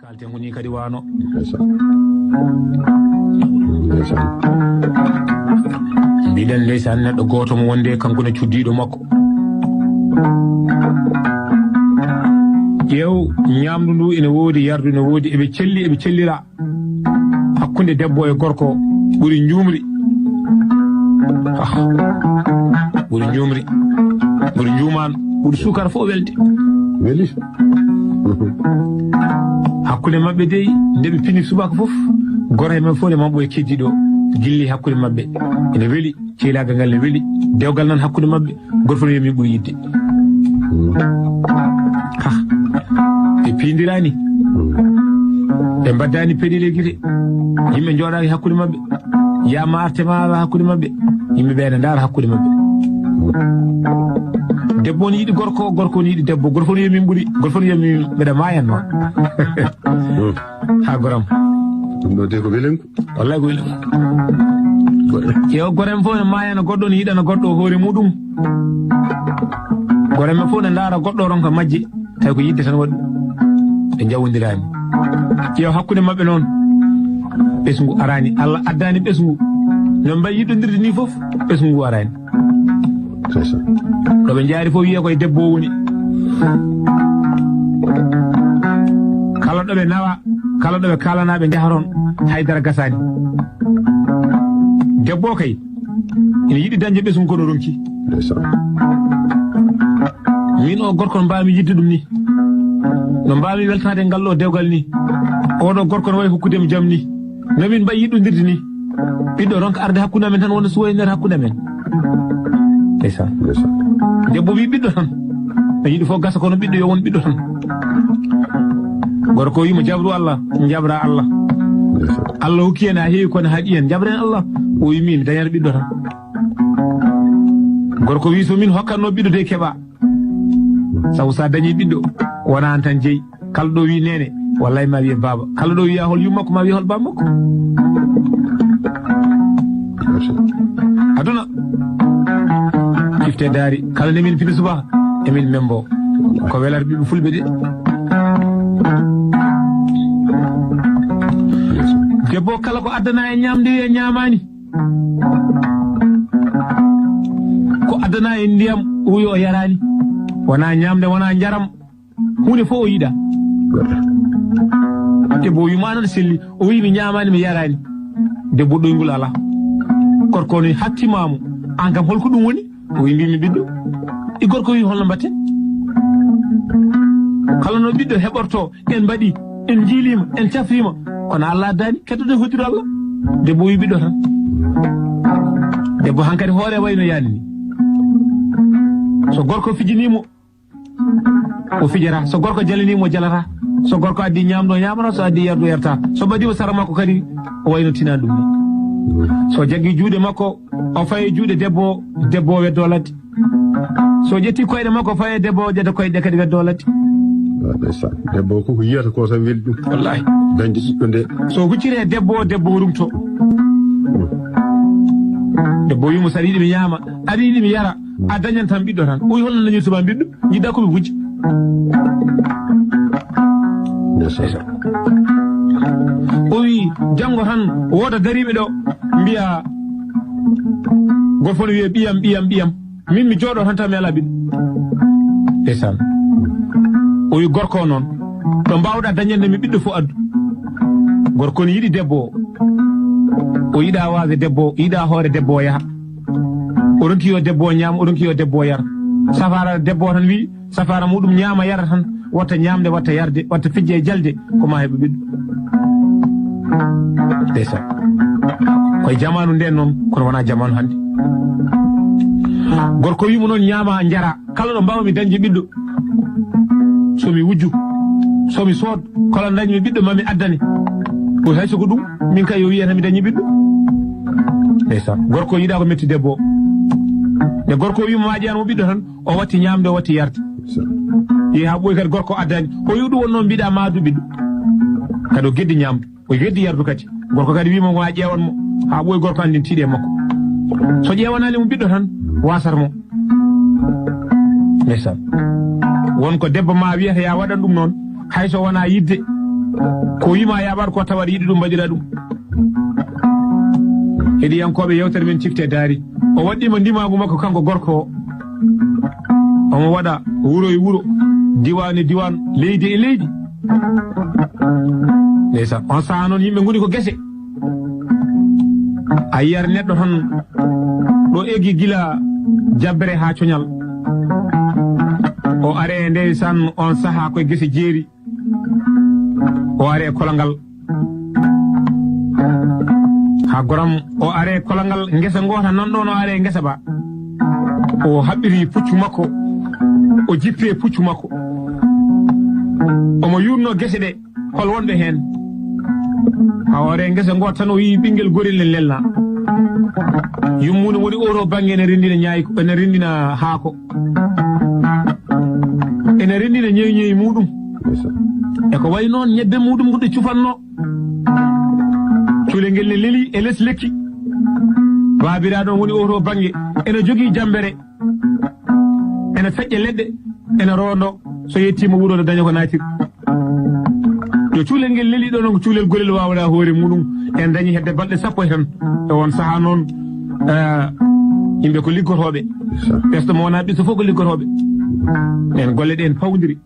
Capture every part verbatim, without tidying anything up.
Kalten woni kadi wano. Ndeysaan. Ndeysaan. Mbiɗen ndeysaan neɗɗo gooto mo wonde kanko ne cuddiiɗo makko. Ƴeew, ñaamdu ndu ene woodi, yardu ene woodi, eɓe celli, eɓe cellira. Hakkunde debbo e gorko ɓuri njuumri. Ah, ɓuri njuumri, ɓuri njuumaan, ɓuri suukara fof welde. Weli. Hakkunde maɓɓe dey, nde ɓe pini subaka fof, gorko e maɓɓe fof ne mamɓo e keddiiɗo, gilli hakkunde maɓɓe. Ene weli, ceylaagal ngal ne weli, dewgal nan hakkunde maɓɓe, gorko fof ne wiya min ɓuri yiɗde. Ha, ɓe piindirani, ɓe mbaddani peɗeli e gite, yimɓe njooɗaaki hakkunde maɓɓe, yama arte ma ala hakkunde maɓɓe, yimɓe ɓe ne ndaara hakkunde maɓɓe. Debbo ne yiɗi gorko, gorko ne yiɗi debbo, gorko ne wiya min ɓuri, gorko ne wiya min mbeɗa mayan ma. Ha goram. Ɗum ɗo de ko welengu. Wallahi ko welengu. Yo gorem fof ne mayana goɗɗo ne yiɗana goɗɗo hoore muɗum. Gorem fof ne ndaara goɗɗo ronka majje, tawi ko yidde tan waɗi. Ɓe njawondirani. Yo hakkunde maɓɓe noon, ɓesngu arani. Allah addani ɓesngu. No mbayi yiɗondirde ni fof, ɓesngu ngu arani. C'est ça. Ɗo ɓe njaari fof wiye koye debbo o woni. Kala ɗo ɓe nawa, kala ɗo ɓe kalana ɓe njaha toon, haydara gasani. Debbo o kay, ene yiɗi dañde ɓesngu kono ronki. C'est ça. Min o gorko no mbawmi yidde ɗum ni. No mbawmi weltade e ngal ɗo dewgal ni. Oɗo gorko no wawi hokkudemi jam ni. No min mbayi yiɗondirde ni. Ɓiɗɗo ronka arde hakkunde amen tan wonde suwoynere hakkunde amen. Ndeysaan. Ndeysaan. Debbo wi ɓiɗɗo tan. No yiɗi fof gasa kono ɓiɗɗo yo won ɓiɗɗo tan. Gorko wimo jabru Allah, jabra Allah. Ndeysaan. Allah hokki en ha heewi kono haaɗi en, jabren Allah. O wi min dañata ɓiɗɗo tan. Gorko wi so min hokkatno ɓiɗɗo de keɓa. Sabu sa dañi ɓiɗɗo, wona an tan jeyi. Kala ɗo wi nene, wallahi ma wiye baaba. Kala ɗo wiya hol yummakko ma wiya hol bammakko. Aduna. Cifte daari, kala nde min pini suba, emin membo. Ko welar ɓiɓɓe fulɓe de. Debbo kala ko addana e ñamde wiya ñamani. Ko addana en ndiyam, o wi o yaraani. Wona ñamde, wona njaram. Huunde fof o yiɗa. Debbo o wiima noon selli. O wi mi ñaamaani, mi yaraani. Debbo ɗoyngol alaa. Gorko ne hattimaamo. Aan kam holko ɗum woni? O wi mbimi ɓiɗɗo. I gorko wi holno mbatten? Kala no ɓiɗɗo heɓorto, en mbaɗi, en jiilima, en cafrima. Kono Allah addaani, keddoɗen hoddiro Allah. Debbo wi ɓiɗɗo tan. Debbo hankadi hoore wayno yani ni. So gorko fijinimo, o fijata. So gorko jalinimo, o jalata. So gorko addi ñamɗo, o ñamata. So addi yardu, o yarta. So ɓadimo sara makko kadi, o wayno tinani ɗum ni. So jaggi juuɗe makko, o faye juuɗe debbo, debbo o weddo ladde. So ƴetti koyɗe makko, faye debbo o ƴetta koyɗe ɗe kadi weddo ladde. Wa, ndeysaan. Debbo ko, ko yiyata ko tan weli ɗum. Wallahi. Dañde ɓiɗɗo nde. So hucciri e debbo o, debbo o rumto. Debbo wimo saɗa yiɗi mi ñaama, aɗa yiɗi mi yara, a dañan tan ɓiɗɗo tan. O wi holno dañirtoma ɓiɗɗo? Jiɗɗa ko mi wujja. Ndeysaan. O wi janngo tan wooda dariiɓe ɗo mbiya, gorko ne wiya ɓiyam, ɓiyam, ɓiyam. Min mi jooɗo tan taw mi ala ɓiɗɗo. Ndeysaan. O wi gorko o noon, ɗo mbawɗa dañande mi ɓiɗɗo fof addu. Gorko ne yiɗi debbo o. O yiɗa waasde debbo o, yiɗa hoore debbo o yaha. O ronki yo debbo o ñaam, o ronki yo debbo o yar. Safara debbo o tan wi, safara muɗum ñaama yara tan, watta ñamde, watta yarde, watta fijje e jalde, ko ma heɓa ɓiɗɗo. Ndeysaan. Koye jamanu nden noon, kono wona jamanu hannde. Gorko wimo noon ñaama jara, kala ɗo mbawmi dañde ɓiɗɗo. So mi wujju, so mi sood, kala dañmi ɓiɗɗo mami addane. O hay soko ɗum, min kay yo wiyata mi dañi ɓiɗɗo. Ndeysaan. Gorko yiɗa ko metti debbo o. Nde gorko wimo ma ƴewanmo ɓiɗɗo tan, o watti ñamde, o watti yarde. Yehi ha ɓooyi kadi gorko addani. O wi ɗum wonno mbiɗa ma addu ɓiɗɗo. Kadi o geddi ñamdu, o geddi yardu kadi. Gorko kadi wimo ma ƴewan mo. Ha ɓooyi gorko andin tiiɗe makko. So ƴewanali mo ɓiɗɗo tan, wasata mo. Ndeysaan. Won ko debbo ma wiyata ya waɗan ɗum noon, hay so wona yidde. Ko wiima yaaɓaɗo ko tawa aɗa yiɗi ɗum, mbaɗira ɗum. Heɗiyankooɓe, yewtere men cifte daari. O waɗɗiima ndimaagu makko kanko gorko o. Omo waɗa wuro e wuro, diwaan e diwaan, leydi e leydi. Ndeysan, on sahaa noon yimɓe ngoni ko gese. A yiyat neɗɗo tan ɗo eggi gila jabbere haa coñal. O are ndeysan on sahaa koye gese jeeri. O are e kolongal. Haa goram o are e kolongal ngesa ngoota nan ɗoon o are e ngesa ba. O haɓɓiri puccu makko. O jippi e puccu makko. Omo yuurnoo gese ɗe. Hol wonɓe heen? Haa o are e ngesa ngoota tan o yii ɓinngel gorel ne lelna. Yummuune woni oo to bannge ene renndina ñaay, ene renndina haako. Ene renndina ñeeñeeyi muuɗum. E ko wayi noon ñebbe muuɗum ko ɗe cufannoo. Cuulel ngel ne lelii e les lekki. Baabiraaɗo on woni oo to bannge. Ene jogii jammbere. Ene feƴƴa leɗɗe. Ene roondo. So yettiima wuro ne daña ko naatir. Yo cuulel ngel lelii ɗo noon ko cuulel gorel waawanaa hoore muuɗum. En dañii hedde balɗe sappo e tan. E on sahaa noon, eh, yimɓe ko liggotooɓe. Ɓesɗo mo wonaa ɓesɗo fof ko liggotooɓe. Ɗeen golle ɗeen pawndiri.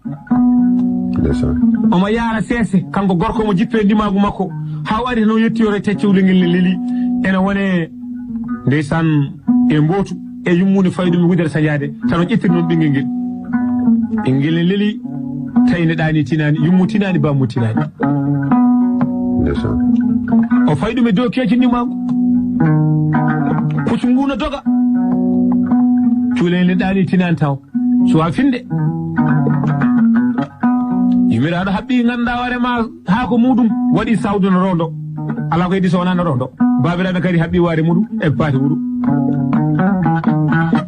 Ndeysaan. Omo yaara seese, kanko gorko omo jippee ndimaagu makko. Haa o ari tan o yetti o tecca cuulel ngel ne lelii. Ene wone ndeysaan e mbootu e yummude faydu mi wudere sañaade. Tan o ƴettiri noon ɓinngel ngel. Ɓinngel ne lelii, tawi ne ɗaani tinaani, yummu tinaani, bammu tinaani. Ndeysaan. O fayi ɗum e dow keeci ndimaagu. Puccu ngu no doga. Cuulel ne ɗaani tinaani taw. Suwaa finde. Yumiraaɗo haɓɓi nganndaa hoore ma haako muuɗum waɗi sawdu no rondo. Alaa ko heddi so wonaa no rondo. Baabiraaɗo kadi haɓɓi waare muuɗum e paati wuro.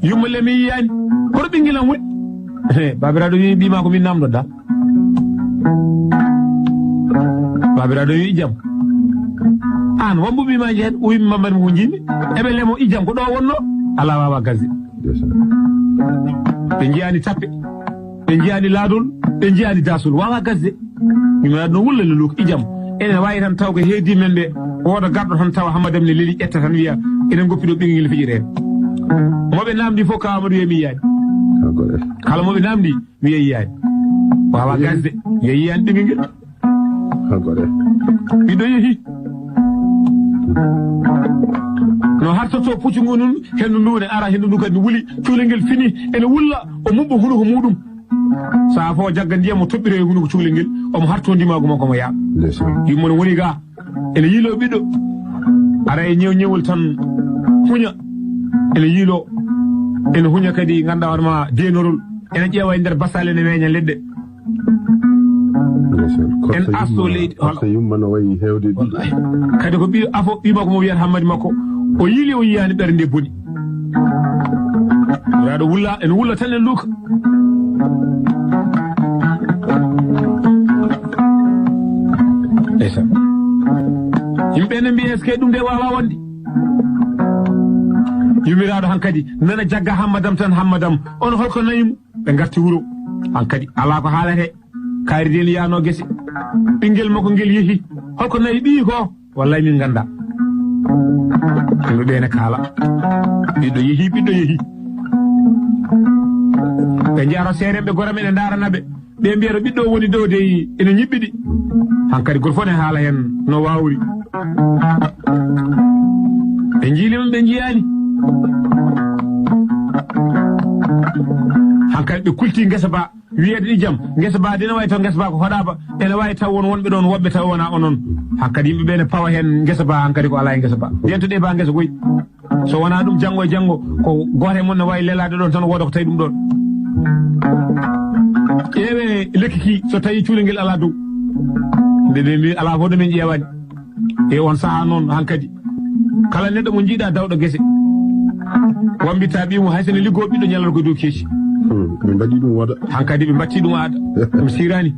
Yumma le mi yiyaani. Hoto ɓinngel am woni? He, baabiraaɗo wi ɓii ma ko min namdoɗaa. Baabiraaɗo wi jam. Aan wambo ɓii ma jeen o wi mi mamman mo jinmi. Eɓe lemo i jam ko ɗo wonno. Alaa waawa gasde. Ɓe njiyaani tappe. Ɓe njiyaani laadol. Ɓe njiyaani daasol. Waawa gasde. Yumma no wulla le luk i jam. Ene waawi tan taw ko heedi men ɓe. Wooda garɗo tan tawa Hammadam ne leli ƴetta tan wiya. Enen goppi ɗo ɓinngel fijiree. Mo ɓe namdi fof ka Amadou yemi yaani. Kala mo ɓe namdi mi yeeyi yaani. Waawa gasde. Yeeyi yaani ɓinngel ngel. Haa goɗe. Ɓiɗɗo yehi. No hartoto puccu ngu nun, hendu ndu ne ara, hendu ndu kadi wuli, cuulel ngel fini, ene wulla, o muɓɓo hunuko muuɗum. Sahaa fof o jagga ndiyam, o toɓɓira e hunuko cuulel ngel, omo harto ndimaagu makko omo yaa. Ndeysaan. Yumma no woni ga, ene yiilo ɓiɗɗo. Ara e ñew ñewol tan huña, ene yiilo, ene huña kadi ngannduɗaa hoore ma deenorol. Ene ƴeewa e nder basaale, ene weeña leɗɗe. Ndeysaan. En asto leydi, hola. Yumma no wayi heewde ɓiɓɓe. Wallahi. Kadi ko ɓiyo afo, ɓiy makko mo wiyata Hammadi makko. O yiili, o yiyaani ɓernde boni. Yaaɗo wulla, ene wulla tan en luuka. Ndeysaan. Yimɓe ne mbiya, est-ce que ɗum de waawa wonde? Yumiraaɗo hankadi, nana jagga Hammadam tan, Hammadam. On holko nayi mo? Ɓe ngarti wuro. Hankadi, alaa ko haalete. Kaari de ne yaano gese. Ɓinngel makko ngel yehi. Holko nayi ɓiyi ko? Wallahi min ngannda. Ɗum ɗo ɗe ne kaala. Ɓiɗɗo yehi, ɓiɗɗo yehi. Ɓe njara seeremɓe gora men, ɓe ndarana ɓe. Ɓe mbiyata ɓiɗɗo woni ɗo de ene ñiɓɓiɗi. Hankadi goto fof ne haala heen no waawri. Ɓe njiili ɗum, ɓe njiyaani. Hankadi ɓe kulti ngesa ba, wiyeede ɗi jam. Ngesa ba de ne wayi taw ngesa ba ko hoɗaaba. Ene wayi taw won wonɓe ɗoon woɓɓe taw wonaa onon. Hankadi yimɓe ɓe ne pawa heen ngesa ba, hankadi ko alaa e ngesa ba. Nden to ɗe ba ngesa goy. So wonaa ɗum, janngo e janngo, ko gooto e mon ne waawi lelaade ɗoon tan, wooda ko tawi ɗum ɗoon. Ƴeewee lekki ki, so tawii cuulel ngel alaa dow. Nde ɓe mbi alaa fof nde min ƴeewaani. E on sahaa noon hankadi, kala neɗɗo mo njiiɗaa dawɗo gese, wambitaa ɓiyum, hay so ne liggoo ɓiɗɗo ñalata ko dow keeci. Hmm, ɓe mbaɗi ɗum wooda. Hankadi ɓe mbattii ɗum aada. Ɗum siiraani.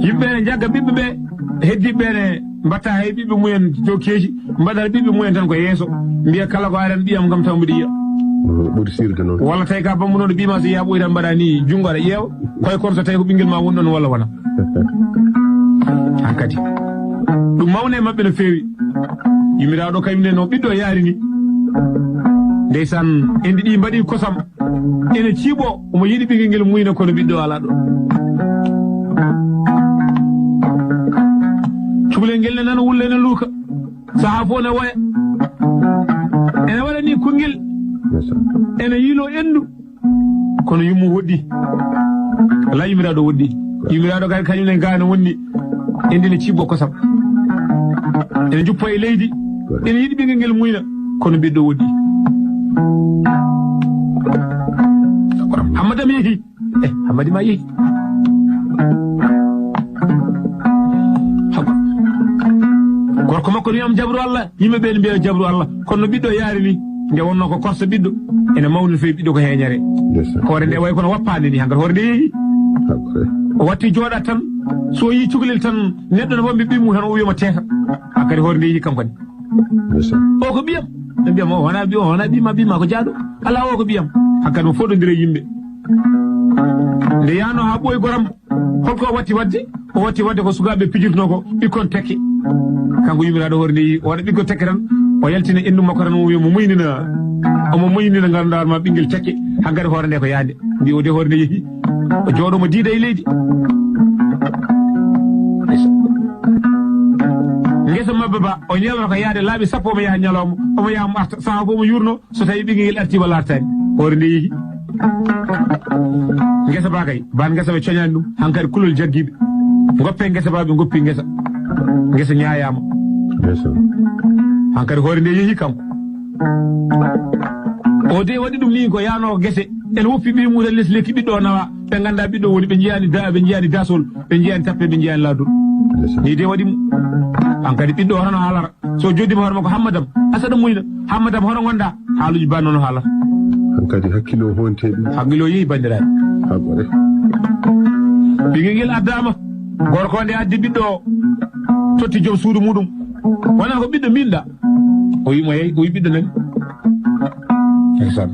Yimɓe ne njagga ɓiɓɓe ɓe, heddiiɓe ɓe ne mbatta hay ɓiɓɓe mumen dow keeci, mbaɗata ɓiɓɓe mumen tan ko yeeso. Mbiya kala ko aran ɓiyam kam taw mbiɗa yiya. Mm, ɓuri sirde noon. Walla tawi ka bammu noon ɓiyma so yaɓoyi tan mbaɗa ni junngo aɗa ƴeewa. Koye kono so tawi ko ɓinngel ma woni ɗoon walla wona. Kadi ɗum mawna e maɓɓe no feewi. Yummiraaɗo kañum ne no ɓiɗɗo yaari ni. Ndeysaan, enɗi ɗi mbaɗi kosam. Ene ciiɓo, omo yiɗi ɓiɗɗo ngel muyna, kono ɓiɗɗo alaa ɗo. Cukalel ngel ne nana wulla, ene luuka. Sahaa fof ne woya. Ene waɗa ni konngel. Ene yiilo enndu. Kono yummu woɗɗi. Alaa, yummiraaɗo woɗɗi. Yummiraaɗo kadi kañum ne gaana wonni. Enɗi ne ciiɓo kosam. Ene juppa e leydi. Ene yiɗi ɓiɗɗo ngel muyna. Kono ɓiɗɗo woɗɗi. Hammadam yehi. Eh, Hammadi ma yehi. Haba. Gorko makko no wiyam jabru Allah, yimɓe ɓe ne mbiya jabru Allah. Kono no ɓiɗɗo yaari ni, nde wonno ko korsa ɓiɗɗo, ene mawni no feewi, ɓiɗɗo ko heeñere. Ndeysaan. Hoore nde wayi kono wappaande ni, hankadi hoore nde yehi. Haba. O watti jooɗa tan, so yi cukalel tan, neɗɗo no wambi ɓimmu tan o wiyama teeta. Hankadi hoore nde yehi kanko ne. Ndeysaan. O ko ɓiyam. Ɓe mbiyam o wona ɓiyam, o wona ɓiyma, ɓiyma ko jaaɗo. Alaa, o ko ɓiyam. Hankadi mo foɗodira e yimɓe. Nde yaano haa ɓooyi goram, holko o watti waɗde? O watti waɗde ko sukaaɓe pijirtnoo ko, ɓikkon tekke. Kanko yummiraaɗo hoore nde yi, o waɗa ɓikkon tekke tan, o yaltina enndu makko tan, o wiya mo muynina, omo muynina ngannduɗaa ma ɓinngel tekke, hankadi hoore nde ko yaande. Mbi o de hoore nde yehi, o jooɗo mo diida e leydi. Ngesa maɓɓe ba, o ñalata ko yaade laabi sappo, omo yaha ñalawma, omo yaha mo arta, sahaa fof omo yuurno, so tawi ɓiɗɗo ngel arti walla artani, hoore nde yehi. Ngesa ba kay, ban ngesa ɓe coñani ɗum, hankadi kulol jaggiɓe. Goppe ngesa ba, ɓe goppi ngesa. Ngesa ñaayama. Ndeysaan. Hankadi hoore nde yehi kanko. O de waɗi ɗum ni ko yaano gese. Ene woppi ɓiɓɓe mum les lekki ɓiɗɗo o nawa. Ɓe ngannda ɓiɗɗo woni, ɓe njiyani da, ɓe njiyani dasol, ɓe njiyani tappe, ɓe njiyani laadol. Ndeysaan. Ni de waɗi mo. Hankadi ɓiɗɗo o hono haalara. So joddima hoore makko, Hammadam, asaɗa muyna. Hammadam, hono ngonɗa? Haaluji ba noon o haala. Hankadi hakkilo honte ɗum. Hakkilo yehi banndiraaɓe. Habare. Ɓiɗɗo ngel addama. Gorko nde addi ɓiɗɗo o. Totti joom suudu muɗum. Wona ko ɓiɗɗo mbinɗa. O wi mo yehi, o wi ɓiɗɗo nani. Ndeysaan.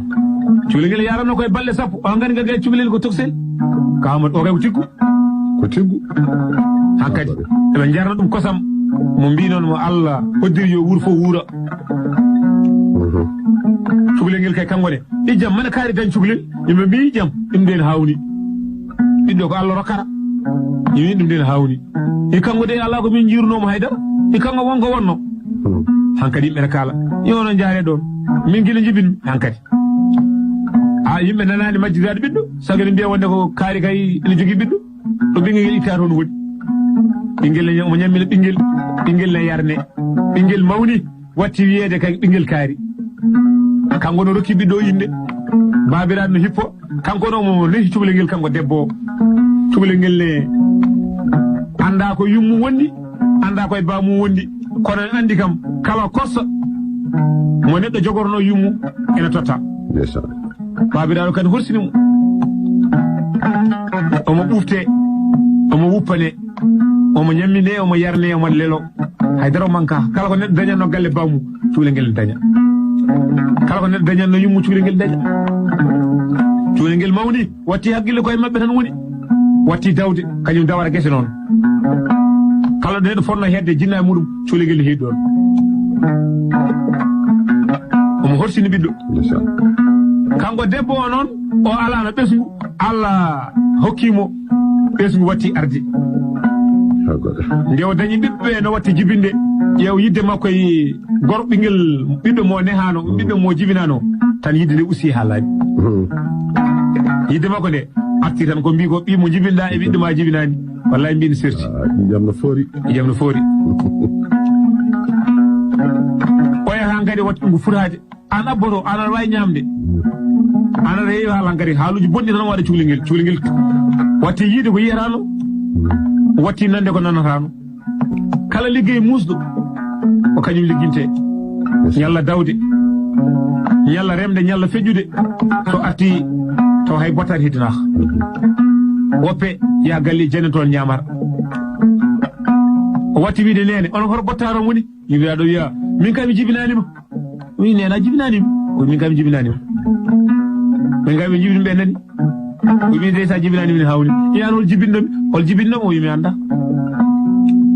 Cukalel ngel yaranno koye balɗe sappo. O ngani ngal gay cukalel ko toksel. Ka Amadou, o kay ko tiggu. Ko tiggu. Hankadi. Eɓe njarna ɗum kosam. Mo mbi noon mo Allah hoddiri yo wuur fof wuura. Mhm. Cukalel ngel kay kanko ne. Ijam mana kaari dañ cukalel. Yimɓe mbi ijam. Ɗum den hawni. Ɓiɗɗo ko Allah rokkata. Yimi ɗum den hawni. E kanko de Allah ko min jiirnoomo haydara. E kanko wonko wonno. Mhm. Hankadi yimɓe ne kaala. Yo no njaare ɗoon. Min gila njibin hankadi. A yimɓe nanaani majjiraaɗo ɓiɗɗo. Sago ne mbiya wonde ko kaari kay ene jogii ɓiɗɗo. Ɗo ɓinngel ngel itta toon woni. Ɓinngel ne omo ñammina ɓinngel. Ɓinngel ne yarne. Ɓinngel mawni watti wiyeede kay ɓinngel kaari. Kanko no rokki ɓiɗɗo o innde. Baabiraaɗo no hippo. Kanko no omo nehi cukalel ngel kanko debbo o. Cukalel ngel ne annda ko yummum wondi. Annda koye baamum wondi. Kono ne anndi kam kala kosso mo neɗɗo jogorno yummum ene totta. Ndeysaan. Baabiraaɗo kadi horsini mo. Omo ɓufte, omo wuppane, omo ñammine, omo yarne, omo lelo. Haydara o manka. Kala ko neɗɗo dañatno galle bammum, cukalel ngel daña. Kala ko neɗɗo dañatno yummu, cukalel ngel daña. Cukalel ngel mawni, watti hakkille koye maɓɓe tan woni. Watti dawde, kañum dawata gese noon. Kala ɗo neɗɗo fotno hedde jinna e muɗum, cukalel ngel heedi ɗoon. Omo horsini ɓiɗɗo. Ndeysaan. Kanko debbo o noon, o alaano ɓesngu. Allah hokki mo ɓesngu watti arde. Nde o dañi ɓiɓɓe no watti jibinde, ƴeew yidde makko e gorko ɓinngel ɓiɗɗo mo nehaano, ɓiɗɗo mo jibinaano, tan yidde nde usti haa laaɓi. Mhm. Yidde makko nde arti tan ko mbi ko ɓii mo jibinɗa e ɓiɗɗo ma jibinaani. Wallahi mbi ne serti. Ah, ƴiƴam no foori. Ƴiƴam no foori. Oya haa ngari waɗi ɗum ko futaade. An abboto, an aɗa waawi ñaamde. An aɗa heewi haala hankadi. Haaluuji bonɗi tan waɗa cukalel ngel. Cukalel ngel watti yiide ko yiyataano. Watti nande ko nanataano. Kala liggey muusɗo, ko kañum ligginte. Ñalla dawde, ñalla remde, ñalla feƴƴude. So arti, taw hay bottaari heddinaaka. Woppe, yaa galle jane toon ñaamata. O watti wiide, "Neene, onon hoto bottaari on woni?" Yimɓe aɗo wiya, "Min kam mi jibinaani ma." O wi, "Neene, a jibinaani ma?" O wi, "Min kam mi jibinaani ma. Min kam mi jibini ɓe nani." O wi, "Ndeysa jibinaani min hawni." Wi, "An hol jibinɗo mi? Hol jibinɗo mo?" O wi, "Mi annda."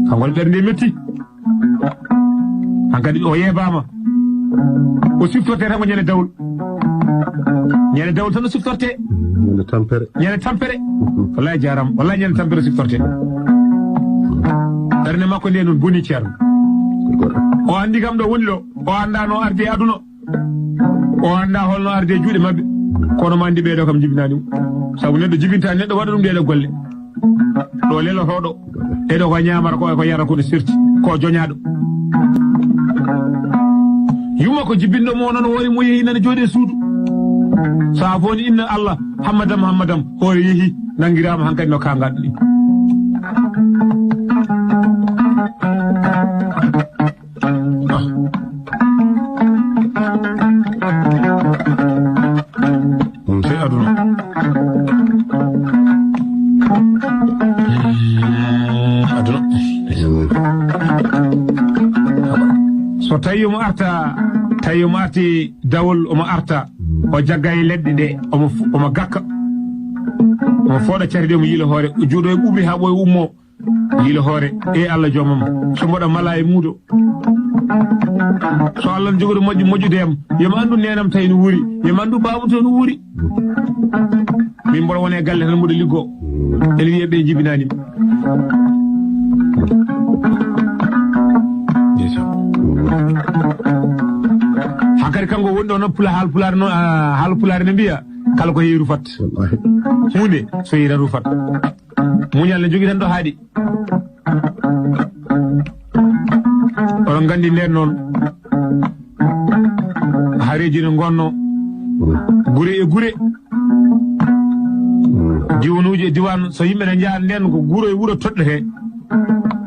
Kanko ne ɓernde metti. Hankadi o yeebaama. O siftorte tan ko ñande dawol. Ñande dawol tan o siftorte. Ñande tampere. Ñande tampere. Wallahi jaaraama. Wallahi ñande tampere o siftorte. Ɓernde makko nde noon boni ceerno. O anndi kam ɗo woni ɗo. O anndaa no ardi e aduna. O anndaa holno ardi e juuɗe maɓɓe. Kono ma anndi ɓeeɗo kam jibinaani mo. Sabu neɗɗo jibinta neɗɗo waɗa ɗum ɗeeɗo golle. Ɗo lelotooɗo. Ɗeeɗo ko ñaamata ko, ko yara ko no serti. Ko joñaaɗo. Yumma ko jibinɗo mo noon hoore mo yehi nana jooɗi e suudu. So a fooni inna Allah, Hammadam, Hammadam, hoore yehi, nanngiraama hankadi no kaangaɗo ni. Ɗum sey aduna. Aduna. So tawi omo arta, tawi omo arti dawol, omo arta, o jagga e leɗɗe ɗe, omo fu-, omo gakka. Omo fooɗa cati ɗe, omo yiila hoore, o juuɗo e ɓuuɓi haa ɓooya ummo. Yiila hoore, e Allah joomam, so mboɗa mala e muudo. So Allah ne jogoɗo moƴƴi, moƴƴude yam, yo mi anndu neenam tawi no wuuri, yo mi anndu baabam tawi no wuuri. Min mboɗo wona e galle tan mboɗo liggoo. Ene wiya ɓe jibinaani mi. Ndeysaan. Hankadi kanko woni ɗo noon pula-, haal pulaar noon, ah, haal pulaar ne mbiya, kala ko heewi rufat. Wallahi. Huunde so yehi tan rufat. Muñal ne jogii tan ɗo haaɗi. Oɗon nganndi ndeen noon, haareeji ne ngonnoo gure e gure, diwaanuuji e diwaan, so yimɓe ne njaha ndeen ko guro e wuro toɗɗetee.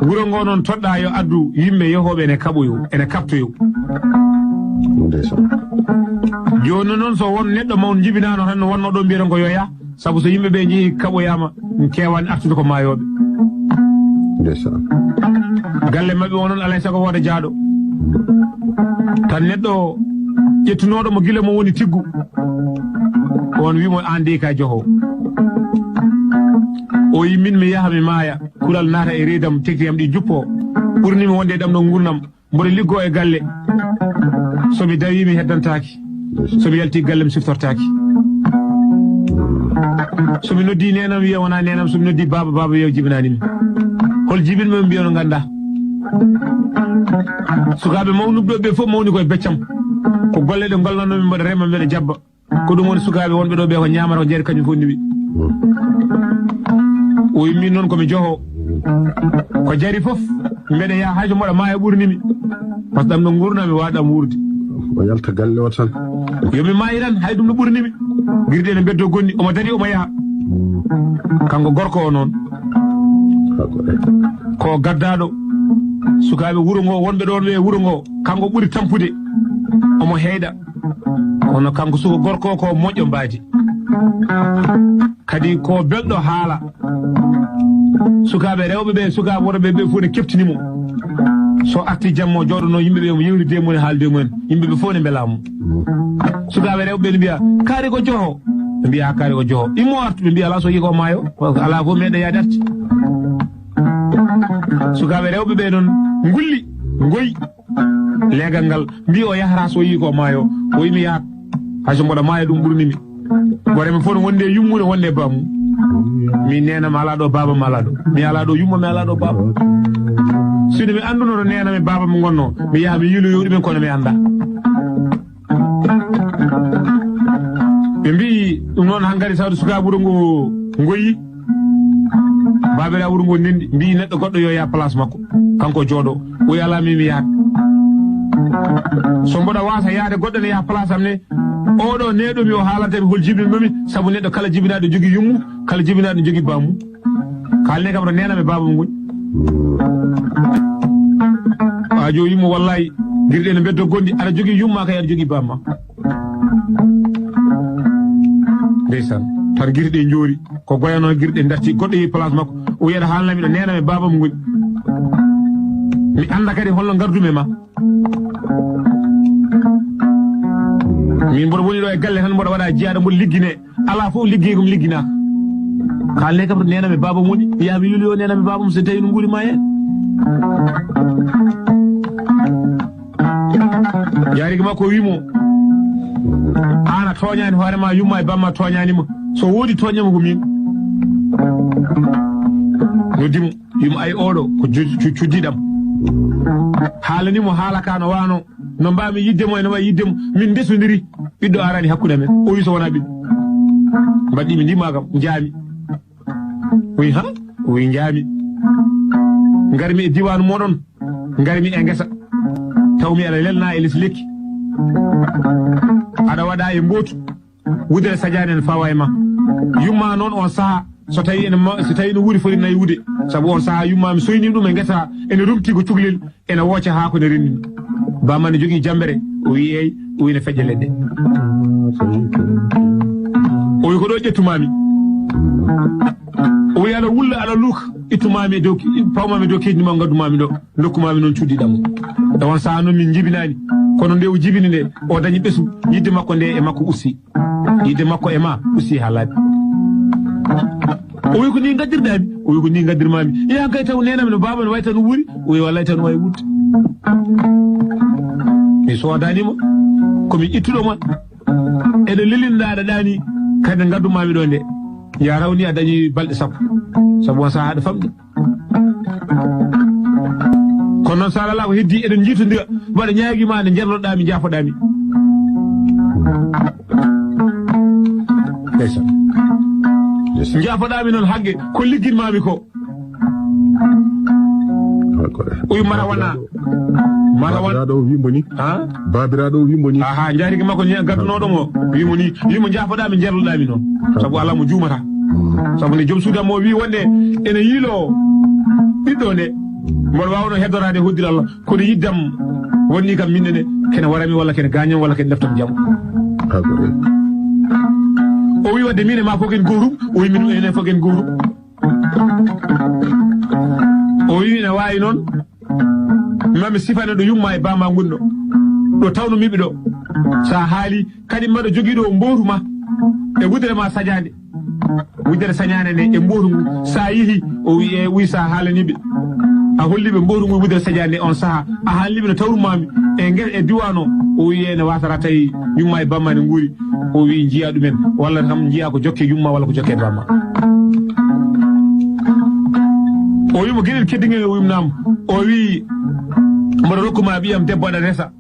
Wuro ngoo noon toɗɗaa yo addu yimɓe yohooɓe ene kaɓoyoo, ene kaɓtoyoo. Ndeysaan. Jooni noon so won neɗɗo mawɗo jibinaano tan no wonnoo ɗo mbiyaten ko yo yah, sabu so yimɓe ɓe njehii kaɓoyaama, keewaani artude ko maayooɓe. Ndeysaan. Galle maɓɓe o noon alaa e sago wooda jaaɗo. Tan neɗɗo ƴettunooɗo mo gila mo woni tiggu. On wii mo aan dey ka joho. O yi min mi yaha mi maaya, kulal naata e reedam, tekti am ɗi juppoo. Ɓurni mi wonde e ɗam ɗo ngurnam. Mboɗo liggoo e galle. So mi dawii, mi heddantaaki. So mi yaltii galle, mi siftortaaki. So mi noddii neenam, wiya wonaa neenam. So mi noddii baaba, baaba wiya jibinaani mi. Hol jibinɓe ɓe mbiya no nganndaa? Sukaaɓe mawnuɓe ɗo ɓe fof mawni koye beccam. Ko golle ɗe ngollanoo mi, mboɗo rema, mbeɗa jabba. Ko ɗum woni sukaaɓe wonɓe ɗo ɓe ko ñaamata ko jari kañum fof ndiwi. O yimmi noon ko mi joho. Ko jari fof mbeɗa yaha hay so mboɗo maaya ɓurni mi. Par ce que ɗam no ngurnoo mi waawa ɗam wuurde. O yalta galle o tan. Yo mi maayi tan hay ɗum no ɓurni mi. Girɗi ene mbeddo gonni omo dari omo yaha. Kanko gorko o noon. Ko gaddaaɗo. Sukaaɓe wuro ngo wonɓe ɗoon ɓe wuro ngo kanko ɓuri tampude. Omo heyɗa. Kono kanko suka gorko ko moƴƴo mbaadi. Kadi ko belɗo haala. Sukaaɓe rewɓe ɓe, sukaaɓe worɓe ɓe fof ne keɓtini mo. So arti jamma o jooɗono yimɓe ɓe omo yewtide e mum e haalde e mumen. Yimɓe ɓe fof ne mbelaa mo. Sukaaɓe rewɓe ɓe ne mbiya, "Kaari ko joho." Ɓe mbiya, "Kaari ko joho." Immo artu, ɓe mbiya, "Alaa so yii ko maayo." Ko alaa fof meeɗa yaade arti. Sukaaɓe rewɓe ɓe noon ngulli, ngoyi. Leegal ngal mbi o yahata so yii ko maayo, o yimi yahat. Hay so mboɗo maaya ɗum ɓurni mi. Goree mi fof no wonde e yummude wonde e baamu. Mi neena mi alaa ɗo baaba mi alaa ɗo. Mi alaa ɗo yumma mi alaa ɗo baaba. Sino mi annduno to neena mi baaba mo ngonno, mi yaha mi yiiloyo ɗumen kono mi annda. Ɓe mbi'i ɗum noon hankadi sawde sukaaɓe wuro ngo ngoyi. Baabiraaɓe wuro ngo ndenndi, mbi'i neɗɗo goɗɗo yo yaha place makko. Kanko jooɗo, o wi'i alaa mi mi yahat. So mboɗo waasa yahde goɗɗo ne yaha place am ne, oɗo neɗɗo mi o haalanta mi hol jibinɗo mi, sabu neɗɗo kala jibinaaɗo jogii yummu, kala jibinaaɗo jogii baamu. Kaalne kam to neena mi baaba mo ngoni. Haa jooni mo wallahi, girɗe ne mbeddo gondi, aɗa jogii yumma kay aɗa jogii bamma. Ndeysaan, tan girɗe njoori, ko goyano girɗe darti, goɗɗo yehi place makko, o wiyata haalna mi ɗo neena mi baaba mo ngoni. Mi annda kadi holno ngardumi e ma. Min mboɗo woni ɗo e galle tan mboɗo waɗa jiyaaɗo mboɗo liggine. Alaa fof liggey ko mi ligginaaka. Kaalne kam to neena mi baaba mo woni, mi yaha mi yuli o neena mi baaba mo so tawi no nguuri ma heen. Jaarigi makko wi mo, "Aan a tooñaani hoore ma, yumma e bamma tooñaani ma. So woodi tooña mo ko min." Noddi mo, wi mo, "Ay, oɗo ko jo-, cu-, cuddiɗam." Haalani mo haala ka no waano, no mbaami yidde mo e no wayi yidde mo. Min ndesondiri, ɓiɗɗo arani hakkunde men. O wi, "So wonaa ɓiɗɗo." Mbaɗɗimi ndimagam, njaami. O wi, "Ha?" O wi, "Njaami. Ngarmi e diiwaanu mooɗon, ngarmi e ngesa. Tawmi aɗa lelna e les lekki. Aɗa waɗa e mbootu. Wudere sajaani ene fawa e ma. Yumma noon on saha, so tawi ene ma-, so tawi no wuuri foti nayi wude. Sabu on saha yumma mi soyni ɗum e ngesa, ene rumti ko cukalel, ene wooca haa ko ne renni." Bamma ne jogii jambere. O wi, "Eey." O wi, "Ne feƴƴa leɗɗe." O wi, "Ko ɗo ƴettumami." O wi, "Aɗa wulla, aɗa luuka, ittumami e dow, pawmami e dow keydi ma, ngaddumami ɗo, dokkumami noon cuddiɗam." E on saha noon min jibinani. Kono nde o jibini nde, o dañi ɓesu, yidde makko nde e makko usti. Yidde makko e ma usti haa laaɓi. O wi, "Ko ni ngaddirɗami?" O wi, "Ko ni ngaddirmami." "Yaha kay taw nenam no baaba no wayi tan wuuri." O wi, "Wallay tan wayi wuurde. Mi soodani mo. Ko mi ittuɗo ma. Eɗo lelinɗa aɗa ɗaani. Kadi ngaddumami ɗo nde. Ya rawni a dañi balɗe sappo. Sabu on saha aɗa famɗi." Kono noon, so alaa ko heddi, eɗen njiitondira, mbaɗa ñaagi ma nde njarloɗaa mi, njaafoɗaa mi. Ndeysaan. Ndeysaan. Njaafoɗaa mi noon, hagge ko ligginmaami ko. Hakkude. Uyu mara wana. Mara wan. Baabiraaɗo o wimbo ni. Ha? Baabiraaɗo o wimbo ni. Aha, njaarigi makko ni gaddunoɗo mo. Wimo ni, wimo njaafoɗaa mi, njarloɗaa mi noon. Sabu alaa mo juumata. Mm. Sabu nde joom suudu am o wi wonde ene yiilo ɓiɗɗo nde. Mboɗo waawno heddoraade e hoddira Allah. Kono yiddam wonni kam minne ne, kene warami walla kene gaañam walla kene leftam jam. Hakkude. O wi wadde min e ma fof ken gootum. O wi min enen fof ken gootum. O wi ene waawi noon. Mami sifane ɗo yumma e bama ngunno. Ɗo tawno miɓe ɗo. Sa haali, kadi mbaɗa jogiiɗo mbooru ma. E wudere ma sajaande. Wudere sañaane nde e mbooru ngu. Sa yihi, o wi e wi sa haalaniɓe. A holliɓe mbooru ngu wudere sajaande on saha. A haalaniɓe no tawrumami. E nge-, e diwano. O wi ene wasara tawi yumma e bamma ne nguuri. O wi njiya ɗumen. Walla kam njiya ko jokke yumma walla ko jokke bamma. O wi mo geɗel keddiŋel o wimnama. O wi mboɗo rokkuma ɓiyam debbo aɗa resa.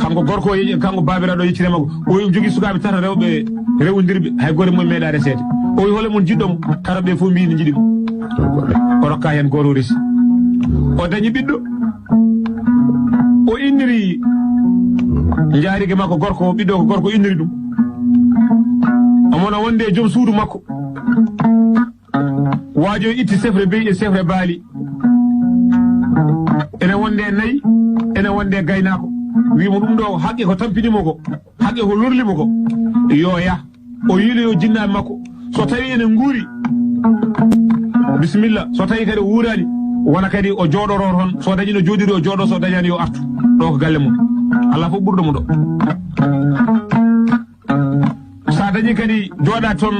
Kanko gorko o yeƴi, kanko baabiraɗo o yeccirema ko. O wi jogii sukaaɓe tato rewɓe rewondirɓe, hay gooto mum meeɗa reseede. O wi hole mum jiɗɗo mo, tato ɓe fof mbi ne jiɗi mo. O rokka heen gooto o resi. O dañi ɓiɗɗo. O inniri njaarige makko gorko, ɓiɗɗo ko gorko inniri ɗum. Omo na wonde e joom suudu makko. Waajo itti sefre beyi e sefre baali. Ene wonde e nayi, ene wonde e gaynaako. Wi mo ɗum ɗo haqqe ko tampini mo ko, haqqe ko lorli mo ko. Yo yah, o yiiloyo jinnaaɓe makko. So tawi ene nguuri, bisimilla. So tawi kadi o wuurani, wona kadi o jooɗoro toon. So dañi no jooɗiri o jooɗo, so dañani yo artu. Ɗo ko galle mum. Alaa fof ɓurɗo mo ɗo. Sa dañi kadi jooɗa toon,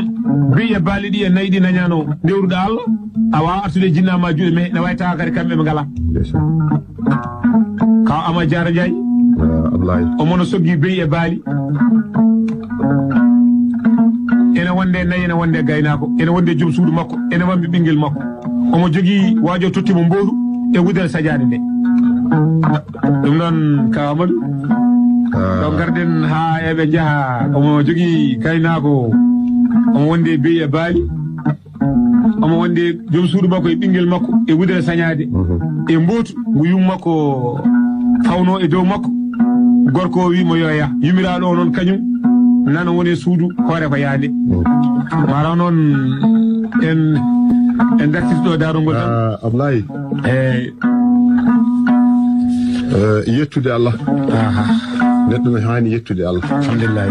beyi e baali ɗi e nayi ɗi nañano ndewruɗa Allah, a wawa artude e jinna ma juuɗe, mais ne wawi tawa kadi kamɓe ɓe ngala. Ndeysaan. Kaw Ama Jaara Njaay. Ah, Ablaye. Omo no soggi beyi e baali. Ene wonde nayi, ene wonde gaynako, ene wonde joom suudu makko, ene wambi ɓinguel makko. Omo jogii waajo totti mo mbooru e wudere sajaade nde. Ɗum noon, ka Amadou. Ah. Ɗo ngarɗen haa eɓe njaha. Omo jogii gaynaako. Omo wondi e beyi e baali. Omo wondi e joom suudu makko e ɓinngel makko e wudere sañaade. Mhm. E mbootu ngu yum makko fawno e dow makko. Gorko o wi mo yo yah. Yumiraaɗo o noon kañum nana woni e suudu hoore ko yaade. Mhm. Mara noon en, en dartiti ɗo darugol tan. Ah, Ablaye. Eeyi. Eh, yettude Allah. Aha. Neɗɗo no haani yettude Allah. Alhamdulillah.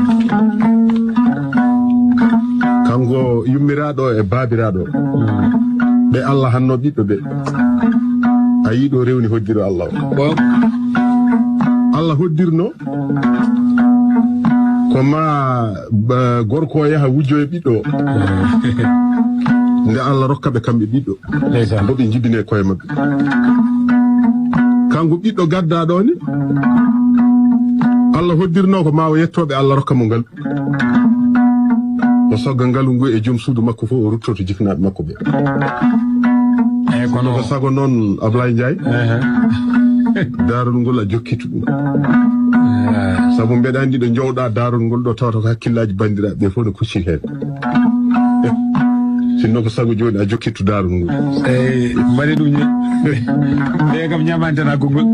Kanko yummiraaɗo e baabiraaɗo. Mm. Ɓe Allah hanno ɓiɗɗo ɓe. A yii ɗo rewni hoddiro Allah o. Bon. Allah hoddirno ko ma, ba, gorko o yaha wujjo e ɓiɗɗo o. Nde Allah rokka ɓe kamɓe ɓiɗɗo, ndeysaan, mbo ɓe njibine koye maɓɓe. Kanko ɓiɗɗo gadda ɗo ni, Allah hoddirno ko ma o yettoɓe, Allah rokka mo ngal. O sogga ngalu ngu e joom suudu makko fof, o ruttoto jiknaaɓe makko ɓe. Eyi, kono ko sago noon, Ablaye Ndiaye, ehe, daarol ngol a jokkitu ɗum. Eyi. Sabu mbeɗa anndi ɗo njowɗa daarol ngol ɗo, tawata ko hakkillaaji banndiraaɓe ɓe fof no kucci heen. Sinno ko sago jooni a jokkittu daarol ngol. Eyi, mbaɗi ɗum ni. Ɓe kam ñamantena konngol.